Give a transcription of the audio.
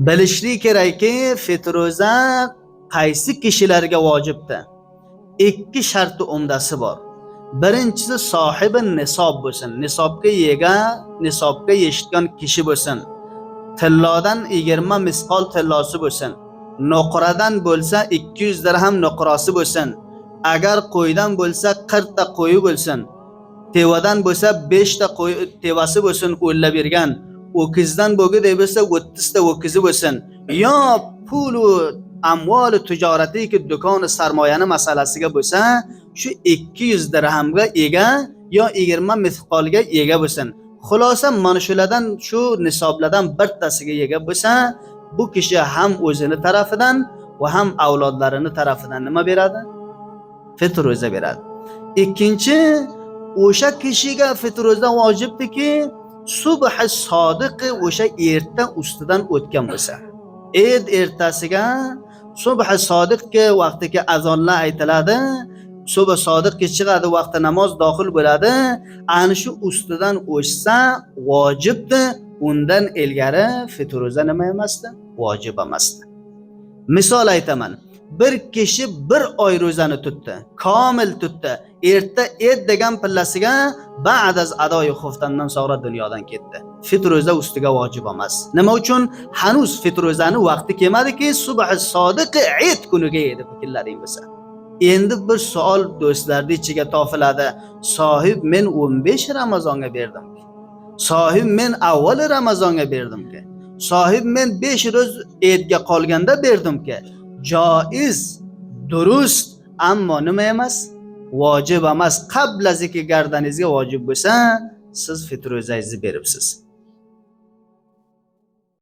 Bilishlik kerakki, fitro'za qaysi kishilarga vojibdi? Ikki sharti umdasi bor. Birinchisi, sohibi nisob bo'lsin. Nisobga ega, nisobga yetishgan kishi bo'lsin. Tillodan 20 misqol tillosi bo'lsin. Nuqradan bo'lsa 200 dirham nuqrasi bo'lsin. Agar qo'ydan bo'lsa 40 ta qo'yi bo'lsin. Tevadan bo'lsa 5 ta qo'y tevasi bo'lsin o'llab bergan. O'kizdan bo'lgudek bo'lsa 30 ta o'kizi bo'lsin. Yo pulu amvoli tijoratiki do'koni sarmoyani masalasiga bo'lsa, shu 200 dirhamga ega yo 20 misqolga ega bo'lsin. Xulosa, mana shulardan, shu nisoblardan bittasiga ega bo'lsa, bu kishi ham o'zini tarafidan va ham avlodlarini tarafidan nima beradi? Fitr ro'za beradi. Ikkinchi, o'sha kishiga fitr ro'za vojibdiki, subhi sodiqi o'sha erta ustidan o'tgan bo'lsa. Ed ertasiga subhi sodiqga vaqtiki azonlar aytiladi, subhi sodiqga chiqadi, vaqti namoz dohil bo'ladi, ana shu ustidan o'tsa vojibdi, undan ilgari fitr ro'za nima emasdi? Vojib emasdi. Misol aytaman. Bir kishi bir oy ro'zani tutdi, komil tutdi. Erta ed degan pillasiga ba'daz adoyi xuftandan so'ngra dunyodan ketdi. Fitr ro'za ustiga vojib emas. Nima uchun? Hanuz fitr ro'zani vaqti kelmadiki, subhi sodiqi id kuniga edi fikrlaring bo'lsa. Endi bir savol do'stlarning ichiga topiladi. Sohib, men 15 Ramazonga berdim. Sohib, men avval Ramazonga berdimki. Sohib, men 5 ro'z edga qolganda berdimki. Joiz, durust, ammo nima emas? Vojib emas. Qablaziki gardaningizga vojib bo'lsa, siz fitr ro'zangizni beribsiz.